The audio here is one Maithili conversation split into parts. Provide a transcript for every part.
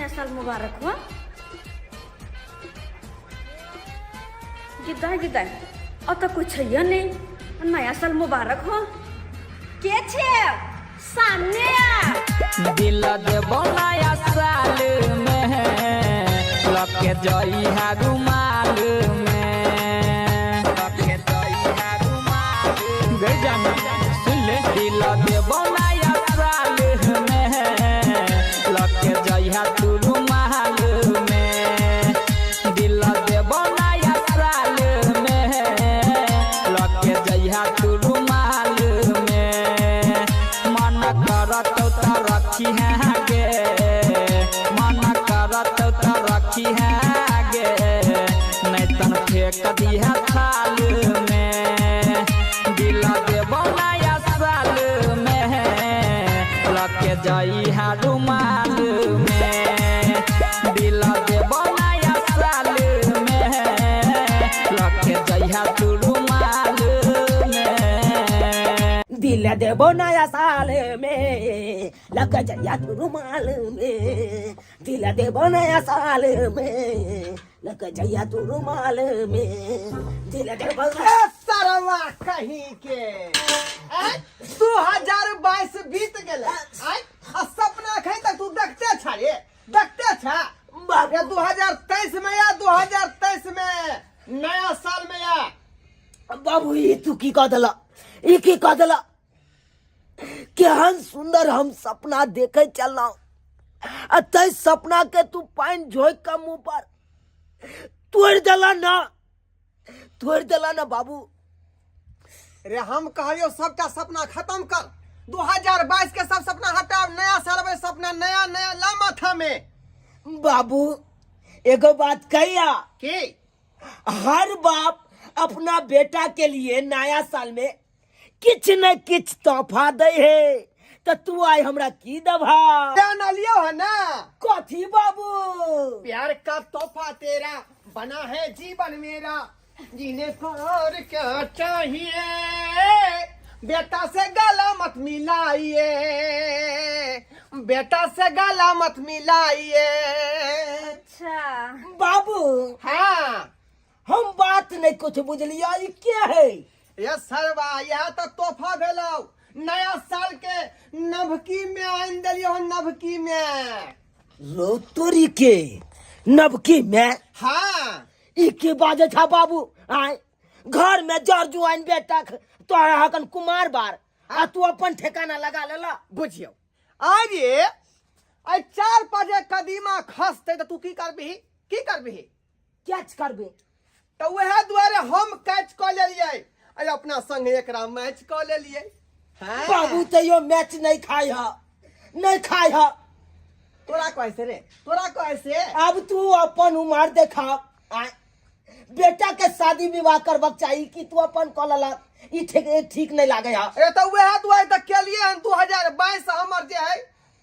नया साल मुबारक हो। गिदाय गिदाय, अतऽ कोइ छैहे नहि। नया साल मुबारक हो। के छै सामने आ? दिल देबो नया साल में, लके जइहा रुमाल में, लके जइहा रुमाल। गई जाना सुन ले, दिल देबो नया साल में, लके जइहा तू रुमाल में। दिल देबो नया साल में, लके जइहा तू रुमाल में। मन करत त रखी है गे, मन करत त रखी है गे, नहीं तन फेंक दिहा थाल में। दिल देबो नया साल में, लके जइहा रुमाल में। दिल देबो नया साल में, लके जइहा तू रुमाल में। दिल देबो नया साल में, लग जइया तू रुमाल में। दिल देबो नया साल में, लग जइया तू रुमाल में। दिल देबो। ए सरवा कहीं के, 2022 बीत गेलै आय, आ सपना एखन तक तू देखते छा रे, देखते छा। बाप रे, 2023 में या 2023 में नया साल में या। बाबू, ई तू की कह देला, ई की कह देला? केहन सुंदर हम सपना देखे चलना, आ तै सपना के तू पानि झोंकि के मुंह पर तोड़ि देला ना, तोड़ि देला ना बाबू। रे हम कहलियो सबटा सपना खत्म कर, 2022 के सब सपना हटाव, नया साल में सपना नया नया ला माथा में। बाबू एगो बात कहिया की? हर बाप अपना बेटा के लिए नया साल में किछ न किछ तोहफा दे है, तो तू आइ हमरा की दबा? जान लियो है ना। कथी बाबू? प्यार का तोहफा तेरा बना है जीवन मेरा, जीने को और क्या चाहिए, बेटा से गला मत मिलाइए, बेटा से गला मत मिलाइए। अच्छा बाबू। हाँ। हम बात नहीं कुछ बुझलिया, ई के है? ये सरवा, यह तो तोहफा भेलौ नया साल के, नभकी में आन देलियो हन, नभकी में। रो तोरी के, नबकी में? हाँ। ई के बाजे छा बाबू? आय घर में जर जुआन बेटा तोरा हकन कुमार बार, आ तू अपन ठेकाना लगा लेला। बुझियो, अरे आई 4 बजे कदीमा खसते तो तू की करबिही, की करबिही? कैच करबे। तो वह दुआरे हम कैच क लेलियै, अरे अपना संग एकरा मैच क लेलियै। हाँ। बाबू तैयो मैच नहीं खाई ह, नहीं खाई ह। तोरा कैसे रे, तोरा कैसे? अब तू अपन उम्र देखा, आय बेटा के शादी विवाह करबक चाही कि तू अपन कऽ लेलक? ई ठीक, ई ठीक नहीं लागे हा। अरे तो वह दुआरे तक के लिए हन 2022 हमर जे है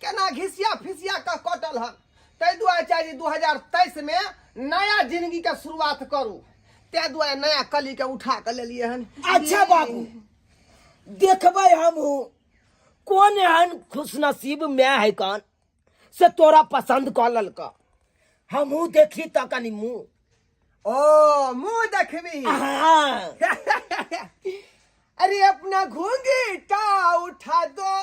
केना घिसिया फिसिया का कटल हन, ताहि दुआरे चाहे जे 2023 में नया जिंदगी के शुरुआत करू, ताहि दुआरे नया कली के उठा के लेलिए हन। अच्छा बाबू, देखबै हमहूँ कोन एहन खुशनसीब my है कौन से तोरा पसंद कऽ लेलक। हमहूँ देखी तऽ कनि मुँह। ओ मुँह देखबी? हाँ। अरे अपना घूंघटा उठा दो,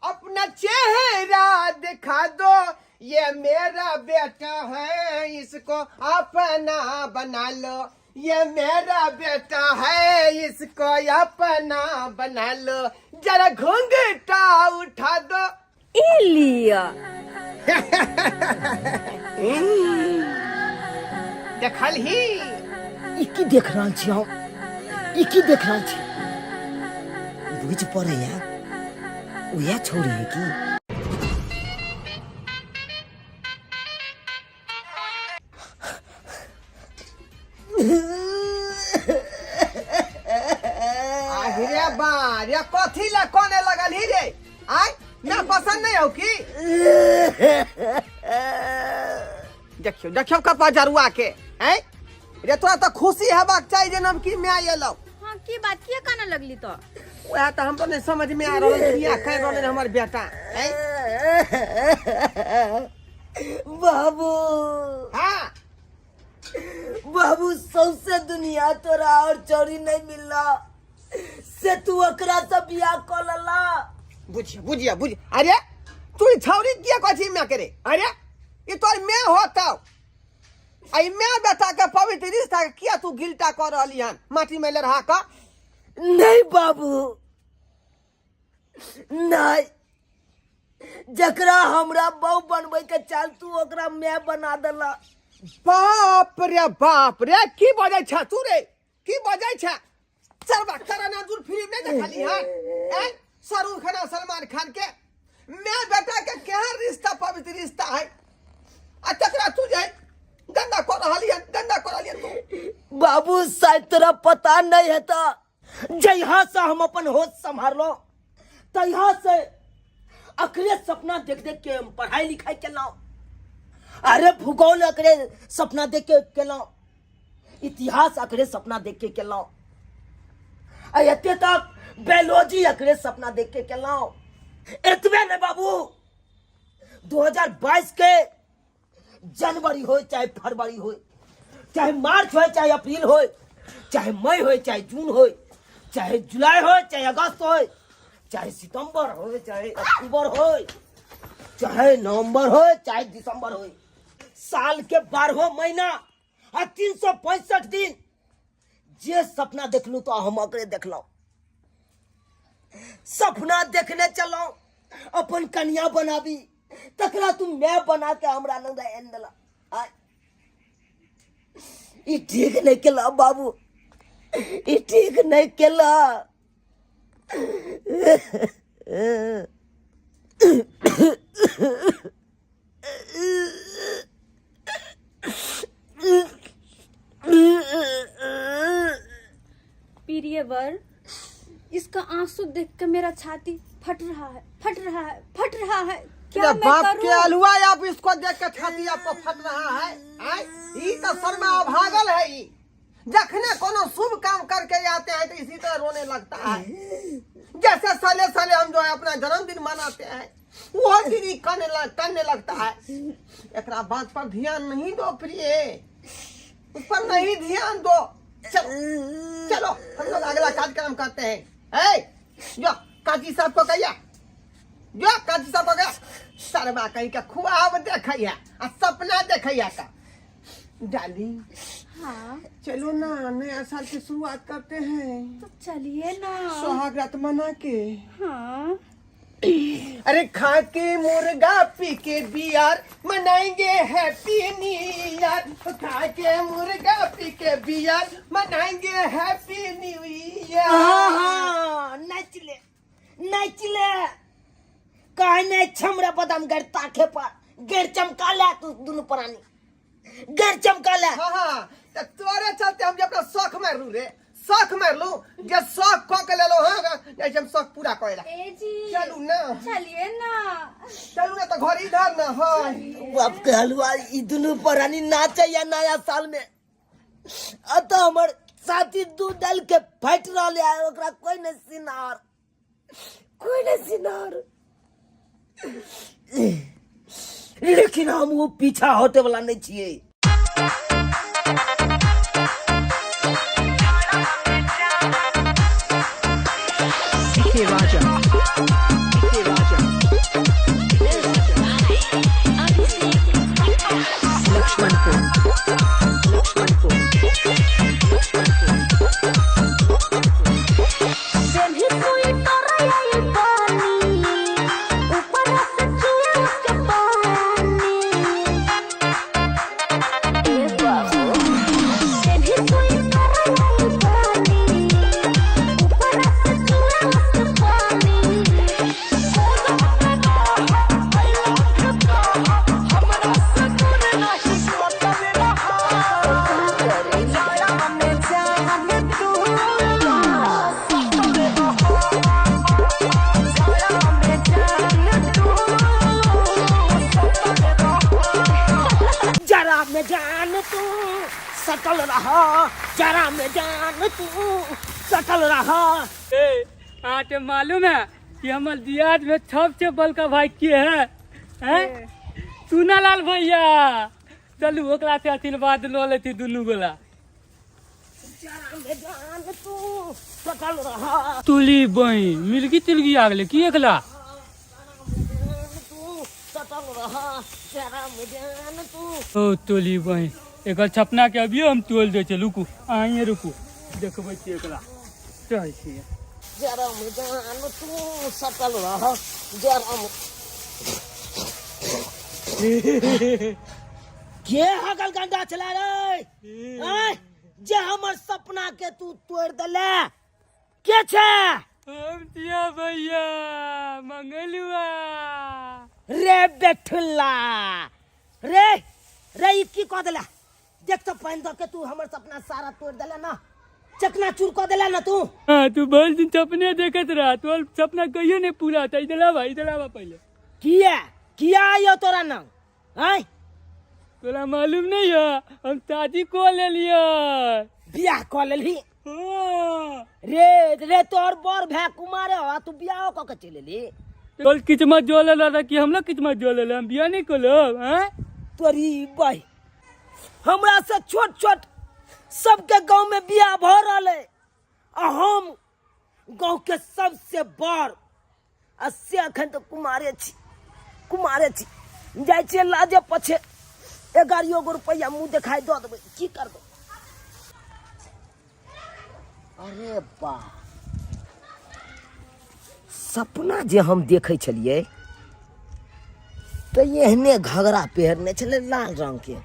अपना चेहरा दिखा दो, ये मेरा बेटा है इसको अपना बना लो, ये मेरा बेटा है इसको अपना बना लो, जरा घूंघटा उठा दो। ई लिअ। देखल ही। ई की देख रहल छी हम? ई की देख रहल छी? बुझ पड़ैया उएह छौड़ी है की? आहिरे बा रे, कथी ला कोने लगल ही रे? आय ना पसंद नहीं हो की? देखियो देखियो कपा जरुआ के हैं रे, तोरा तो खुशी हेबाक चाही जे नमकी में आयल। हाँ, की बात, किया काना लगली तो? वएह तऽ हमरो नहीं समझ में आ रहल किया कहि रहल हमर बेटा हैं। बाबू। हाँ। बाबू, सौसे दुनिया तोरा और चोरी नहीं मिलला से तू ओकरा से बियाह क लला। बुझिया बुझिया बुझिया, अरे तू ई छौरी किया कथी में करे? अरे ई तोर मैं होतौ, आई मैं बेटा के पवित्र रिश्ता के किया तू गिलटा कर रहली हन माटी में लड़हा का? नहीं बाबू नहीं, जकरा हमरा बहु बनबै के चाल तू ओकरा मैं बना देला। बाप रे बाप रे, की बजै छ तू रे, की बजै छ? सरबा करण अर्जुन फिल्म नहीं देखली हन? हैं, शाहरुख खान और सलमान खान के मैं बेटा के केहन रिश्ता, पवित्र रिश्ता है, आ तकरा तू जे गंदा कर रहली हन, गंदा कर रहली हन तू। बाबू, शायद तोरा पता नहीं है तो जहिया से हम अपन होश संभालो तहिया से अकरे सपना देख देख के हम पढ़ाई लिखाई केलहुँ। अरे भूगोल अकरे सपना देख के केलहुँ, इतिहास अकरे सपना देख के केलहुँ, आ एते तक बायोलॉजी अकरे सपना देख के केलहुँ। एतबे नहीं बाबू, 2022 के जनवरी हो चाहे फरवरी हो, चाहे मार्च हो चाहे अप्रैल हो, चाहे मई हो चाहे जून हो, चाहे जुलाई हो चाहे अगस्त हो, चाहे सितंबर हो चाहे अक्टूबर हो, चाहे नवंबर हो चाहे दिसंबर हो, साल के 12 महीना आ 365 दिन जे सपना देखलू तो हम ओकरे देखलहुँ। सपना देखने चलहुँ अपन कन्या बनाबी, तकरा तू मैं बना के हमरा लग आनि देला। आय, ई ठीक नहीं केला बाबू, ई ठीक नहीं केला। प्रियवर, इसका आंसू देखकर मेरा छाती फट रहा है, फट रहा है, फट रहा है। क्या तेरे मैं बाप करूं? के अलुआ, आप इसको देख के छाती आपको फट रहा है? आय? ई तो शर्मा अभागल है। ई जखने कोनो शुभ काम करके आते हैं तो इसी तरह रोने लगता है। जैसे साले साले हम जो है अपना जन्मदिन मनाते हैं, वो दिन ही करने लगता है। एकरा बात पर ध्यान नहीं दो प्रिय, उस पर नहीं ध्यान दो। चलो चलो हम लोग अगला कार्यक्रम करते हैं। ए, जो काजी साहब को कहिया, जो काजी साहब को कहिया, सरवा कहीं का खुआब देखैया आ सपना देखैया का। डार्लिंग। हाँ। चलो ना, नया साल की शुरुआत करते हैं। तो चलिए ना, सुहाग रात मना के। हाँ। अरे खा के मुर्गा पी के बियर मनाएंगे हैप्पी न्यू ईयर। खा के मुर्गा पी के बियर मनाएंगे हैप्पी न्यू ईयर। हाँ हाँ, नाच ले नाच ले, काहे नहीं छमरा बदाम गैर ताखे पर गैर चमका ले तू दुनू प्राणी गैर चमका ले। हाँ हाँ, तो तोरे चलते हम जे अपना शौक मारलू रे, शौक मारलू जे शौक क के लेलो। हाँ, जैसे हम शौक पूरा करेला। ए जी, चलू ना। चलिए ना। चलू ना तो घर इधर ना है। बाप के हलवा, ई दुनू प्राणी नाचे या नया साल में अतः हमर साथी दूध डाल के फाटि रहल है, ओकरा कोई नहीं सिनार, कोई नहीं सिनार। लेकिन हम वो पीछा हटे वाला नहीं छियै। DK Raja. DK Raja. Lakshmanpur. Lakshmanpur. जरा में जान तू सटल रहा, जरा में जान तू सटल रहा। ए, आटे मालूम है कि हमारे दियाद में सबसे बड़का भाई के है? हैं? चूनालाल भैया। चलू ओकरा से आशीर्वाद लऽ लेती दुनू गोला। तू सकल रहा। तुली बही मिलगी तिलगी आ गेलै की एकला? तू सटल रहा जरा जान तू। ओ तोली बही एकर छपना के अभियो हम तोल दै छियै। रुकू अहीं रुकू, देखबै छियै एकरा। चलै छियै। जरा जान तू सटल रहा जरा। के हगल गंडा चला रे? आय, जे हमर सपना के तू तोड़ देले, के छे? हम छियै भैया मंगलुआ। रे बेठुल्ला रे, रे ई की कह देला? देख तो पानि दऽ के तू हमर सपना सारा तोड़ देला ना, चकनाचूर कऽ देला ना तू। हाँ, तू भर दिन सपने देखत रहा, तोर सपना कहियो नहीं पूरा होता। इधर आवा, इधर आवा पहले। किया किया आयो तोरा नाम? आय तोरा मालूम नहीं है, हम शादी को ले लिया। बियाह कऽ लेलही? हाँ। रे रे तोहर बड़ भाय कुमारे हो, तू बियाह कऽ के चलि एली? तोर किस्मत जो ले रहा कि हम लोग किस्मत जो ले, हम बियाह नहीं कर हैं। तोरी बही, हमरा से छोट छोट सबके गांव में बियाह भऽ रहल है आ हम गांव के सबसे बड़ आ से अखन तऽ कुमारे छी, कुमारे छी। जाइ छियै लाजे पछे 11 गो रुपैआ मुँह देखाइ दऽ देबै, की करबै? अरे बा, सपना जे हम देखै छलियै तऽ एहने घघरा पहिरने छलै लाल रंग के,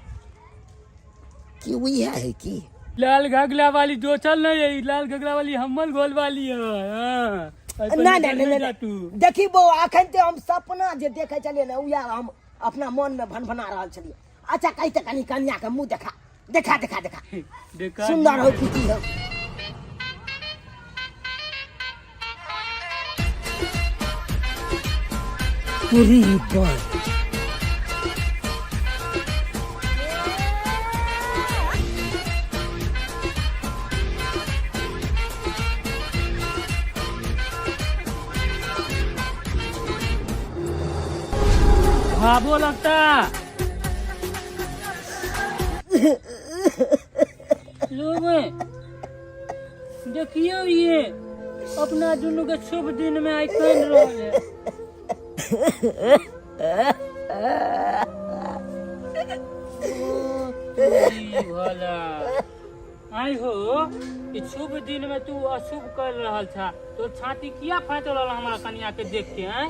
की उएह है की? लाल घगला वाली जो चल नहीं है, लाल घगला वाली हमल गोल वाली है। हाँ। नहीं नहीं नहीं नहीं, तू देखी बौआ, अखन ते हम सपना जे देखै छलियै ने उएह हम अपना मन में भनभना रहल छलियै। अच्छा कहि तऽ कनि कनिया के मुँह देखा देखा देखा देखा। देखा, सुंदर हो की की हो? पूरी पर भाबो लगता लोग देखियो ये अपना दुनू के शुभ दिन में आई कन रहल है। ओ, तोरी भला। आई हो, ई शुभ दिन में तू अशुभ कर रहल छा, तो छाती किया फाट रहल हमरा कनिया के देख के? हैं,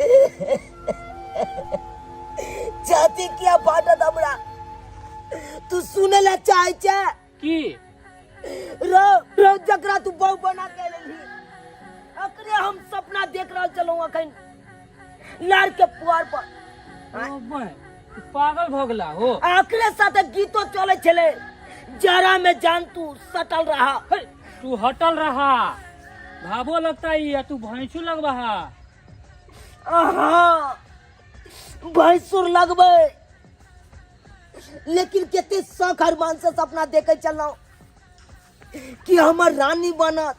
छाती किया फाटत हमरा? तू सुने ला चाहे छे? की रो रो, जकरा तू बहु बना के लेलही अकरे हम सपना देख रहल छलहुँ अखन लार के पुआर पर। ओ बे, तू पागल भऽ गेला हो। अकरे साथे गीतो चले छले, जरा में जान तू सटल रहा। हे, तू हटल रहा, भाबो लगता ही या तू भैंसू लगबा। आहा, भैंसुर लगबै, लेकिन कते शौक अरमान से सपना देखे चलहुँ कि हमर रानी बनत,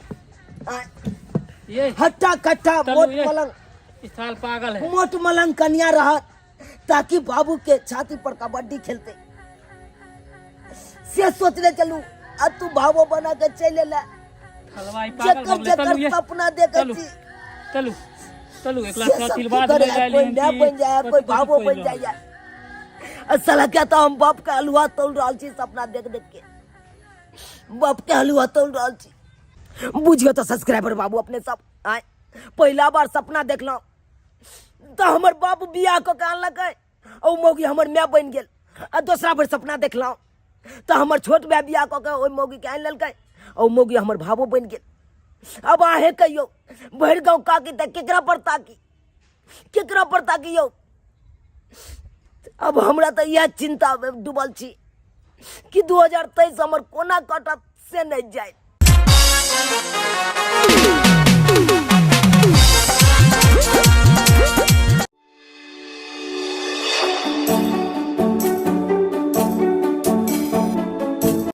ये हट्टा कट्टा चलू, मोट ये। मलंग। इस साल पागल है। मोट मलंग कन्या रहत ताकि बाबू के छाती पर कबड्डी खेलते, से सोचले चलू आ तू भावो बना के चल एला। हलवाई पागल जकर भऽ गेलै। चलू जकर ये, सपना देखे चलू। छी चलू चलू, एकला से सब की आशीर्वाद करे, ले जाय। कोई माय बन जाए, कोई भावो बन जाए। आ साला क्या तो हम बाप के हलुआ तोल रहल छी, सपना देख देख के बाप के हलुआ तोल रहल छी। बुझियो तो सब्सक्राइबर बाबू अपने सब, आय पहिला बार सपना देखलहुँ तऽ हमर बाप बियाह कऽ के आनलकै, ओ मौगी हमर माय बनि गेल। आ दोसरा बेर सपना देखलहुँ तऽ हमर छोट भाय बियाह कऽ के ओहि मौगीके आनि लेलकै, ओ मौगी हमर भावो बनि गेल। अब अहें कहियौ, भरि गाँव काकी तऽ केकरा पर ताकी, केकरा पर ताकी यौ? अब हमरा तऽ इएह चिन्तामे डूबल छी कि 2023 हमर कोना कटत से नहि जाय।